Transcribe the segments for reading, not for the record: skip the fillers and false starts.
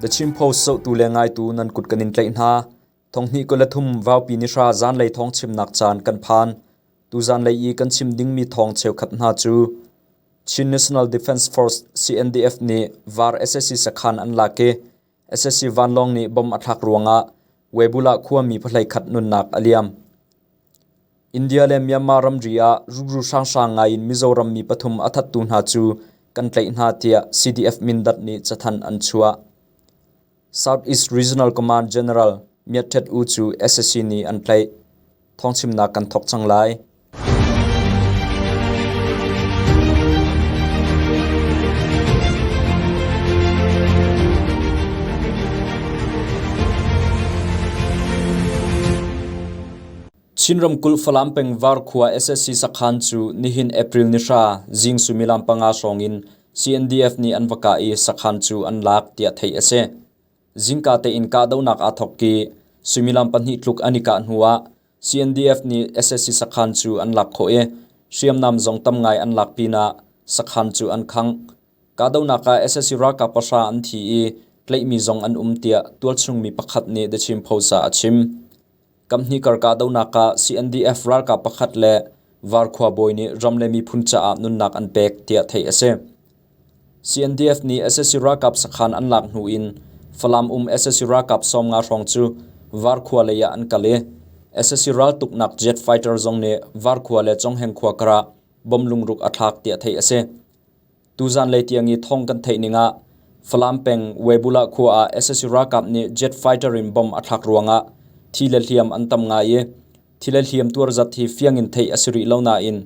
The Chin Post zohtu le ngaitu nan kut kan in tlaih hna. Thonghnih 23 Vaupi nihra zanlei thawng chimnak caan kan phan. Tu zanlei i kan chim dingmi thawng cheukhat hna cu Chin National Defense Force CNDF nih VAR SSC sakhan an lak i SSC vanlawng nih bom a thlak ruangah Webulah khuami pahlei khat nunnak a liam. India le Myanmar ramri ah ruru hranghrang ngai in Mizoram mi pathum a thattu hna cu kan tlaih hna tiah CDF Mindat nih cathanh an chuah. South East Regional Command General Myat Thet U cu SSC nih an tlaih. Thawngchimnak kan thawk cang lai. Chin ramkulh Falam peng Var khua SSC sakhan cu nihin April ni hra zing suimilam panga hrawng in CNDF nih an va kah i sakhan cu an lak tiah theih a si. Zingka tein kahdohnak aa thawk i suimilam pahnih tluk an i kah hnuah CNDF nih SSC sakhan cu an lak khawh i hriamnam zong tam ngai an lak pinah sakhan cu an khangh. Kahdohnak ah SSC ralkap pahra an thi i tlaihmi zong an um tiah tualchung mi pakhat nih The Chin Post ah a chim. Kamhnih kar kahdohnak ah CNDF ralkap pakhat le Varkhua bawi nih ram le miphun caah nunnak an pek tiah theih a si. CNDF nih sac ralkap sakhan an lak hnu in Falam um sac ralkap 50 hrawng cu Varkhua lei ah an kal i sac raltuknak jet fighter zong nih Varkhua le Congheng khua kar ah bom lungruk a thlak tiah theih a si. Tuzan lei tiang i thawng kan theih ning ah Falam peng Webulah khua ah sac ralkap nih jet fighter in bomb a thlak ruangah thi le hliam an tam ngai i thi le hliam tuar zat hi fiang in theih a si rih lo nain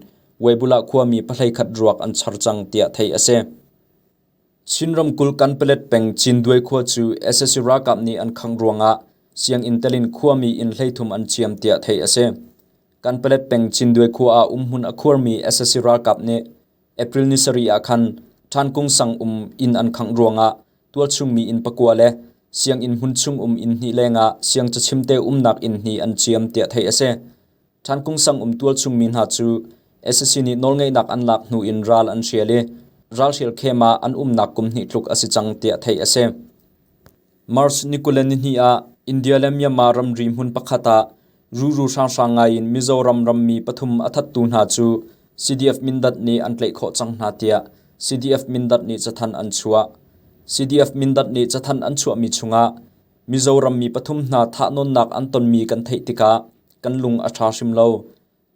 Webulah khuami pahlei khat ruak an char cang tiah theih a si. Chin ramkulh Kanpalet peng Cinduai khua cu sac ralkap nih an khangh ruangah sianginn telin khuami inn 33 an ciam tiah theih a si. Kanpalet peng Cinduai khua ah umhmun a khuarmi sac ralkap nih April ni sarih ah khan Thankung sang um inn an khangh ruangah tualchung mi inn pakua le sianginn hmun chung um inn hnih lengah siang cachimte umnak inn hnih an ciam tiah theih a si. Thankung sang um tualchung mi hna cu SSC nih nawlngeihnak an lak hnu in ral an hrial i ralhrial khem ah an umnak kum hnih tluk a si cang tiah theih a si. March ni 22 ah India le Myanmar ramri hmun pakhat ah ruru hranghrang ngai in Mizoram rammi pathum a thattu hna cu CDF Mindat nih an tlaih khawh cang hna tiah CDF Mindat nih cathanh an chuah. CDF Mindat nih cathanh an chuahmi chungah Mizoram mi pathum hna thahnawnnak an tonmi kan theih tikah kan lung a ṭha hrim lo.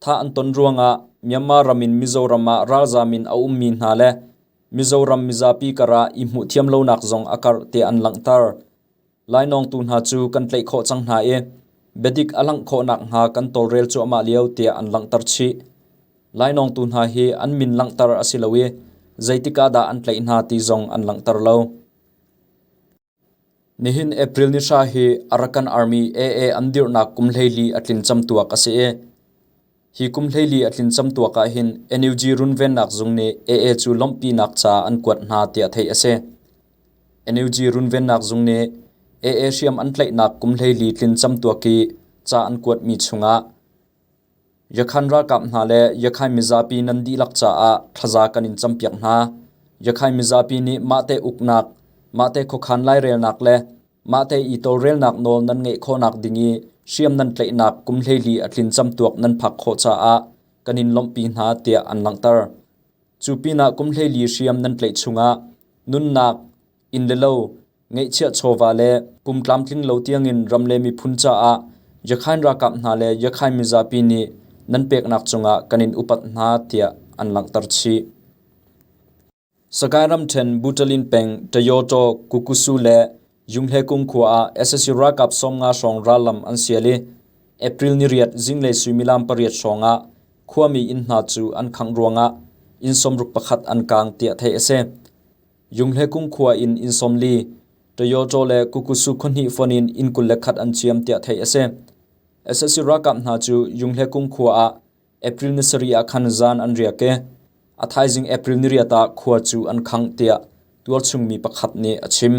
Thah an ton ruangah Myanmar ram in Mizoram ah ralzaam in a ummi hna le Mizoram mizapi karah i hmuhthiam lonak zong a karh tiah an langhter. Lainawngtu hna cu kan tlaih khawh cang hna i biadik a langh khawh nakhnga kan tawlrel cuahmah lio tiah an langhter chih. Lainawngtu hna hi an min langhter a si lo i zeitik ah dah an tlaih hna ti zong an langhter lo. Nihin April ni hra hi Arakan Army AA an dirhnak kum 14 a tlin camtuak a si i hi kum 14 a tlin camtuak ah hin NUG runvennak zung nih AA cu lawmhpinak ca an kuat hna tiah theih a si. NUG runvennak zung nih AA hriam an tlaihnak kum 14 tlin camtuak i ca an kuatmi chungah Yakhan ralkap hna le Yakhain mizapi nan dihlak caah thlaza kan in campiak hna. Yakhain mizapi nih mahte uknak, mahte khuakhan lairelnak le mahte i tawlrelnak nawl nan ngeih khawhnak ding i hriam nan tlaihnak kum 14 a tlin camtuak nan phak khawh caah kan in lawmhpi hna tiah an langhter. Cu pinah kum 14 hriam nan tlaih chungah nunnak, inn le lo, ngeihchiah chawva le pum tlamtling lo tiangin ram le miphun caah Yakhain ralkap hna le Yakhain mizapi nih nan peknak cungah kan in upat hna tiah an langhter chih. Sagaing ramṭhen Butalin peng Tayoto Kukusu le Yunghlekung khua ah sac ralkap 50 hrawng rallam an sial i April ni riat zinglei suimilam pariat hrawng ah khuami inn hna cu an khangh ruangah inn 61 an kaang tiah theih a si. Yunghlekung khua in inn 40, Toyoto le Kukusu khuahnih fonh in inn 21 an ciam tiah theih a si. Sac ralkap hna cu Yunghlekung khua ah April ni sarih ah khan zan an riak i a thaizing April ni riat ah khua cu an khangh tiah tualchung mi pakhat nih a chim.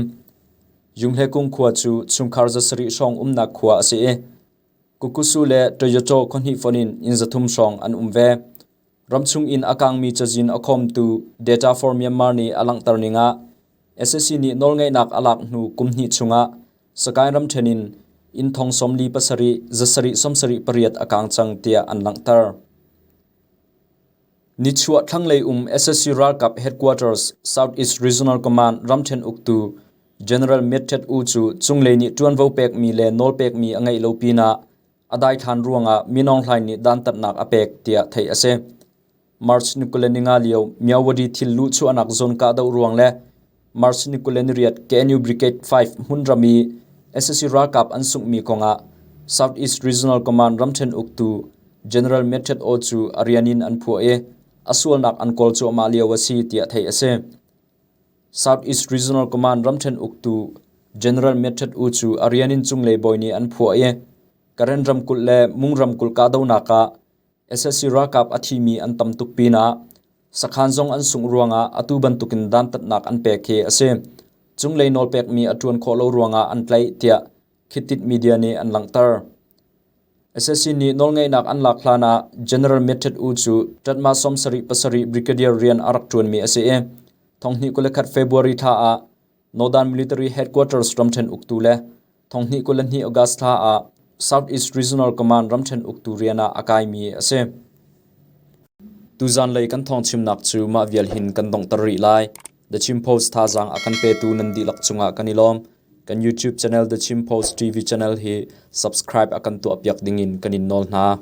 Yunghlekung khua cu chungkhar zasarih hrawng umnak khua a si i Kukusu le Toyoto khuahnih fonh in inn 300 hrawng an um ve. Ramchung in a kangmi cazin a khawmtu Data for Myanmar nih a langhter ning ah Sac nih nawlngeihnak a lak hnu kum hnih chungah Sagaing ramṭhen in inn thong 47 778 a kaang cang tiah an langhter. Nichuah thlanglei um sac ralkap headquarters South East Regional Command ramṭhen uktu General Myat Thet Oo cu cunglei nih ṭuanvo pekmi le nawlpekmi a ngeih lo pinah a daithlan ruangah Min Aung Hlaing nih dantatnak a pek tiah theih a si. March ni 25 lio Myawaddy thil luhchuahnak zawn kahdoh ruang le March ni 28 KNU Brigade 5 hmunram i sac ralkap an sunghmi kongah South East Regional Command ramṭhen uktu General Myat Thet Oo cu a rian in an phuah i a sualnak an kawl cuahmah lio a si tiah theih a si. South East Regional Command ramṭhen uktu General Myat Thet Oo cu a rian in cunglei bawi nih an phuah i Karen ramkulh le Mung ramkulh kahdohnak ah sac ralkap a thimi an tam tuk pinah sakhan zong an sungh ruangah atu bantukin dantatnak an pek hi a si. Cunglei nawlpekmi a ṭuan khawh lo ruangah an tlaih tiah Khit Tit Media nih an langhter. Sac nih nawlngeihnak an lak hlan ah General Myat Thet Oo cu ṭatma 77 Brigadier rian a rak ṭuanmi a si i 2021 February thla ah Northern Military Headquarters ramṭhen uktu le 2022 August thla ah South East Regional Command ramṭhen uktu rian ah a kaimi a si. Tuzanlei kan thawngchimnak cu mah vial hin kan donghter rih lai. The Chin Post thazaang a kan petu nan dihlak cungah kan i lawm. Kan YouTube channel The Chin Post TV channel hi subscribe a kan tuahpiak dingin kan in nawl hna.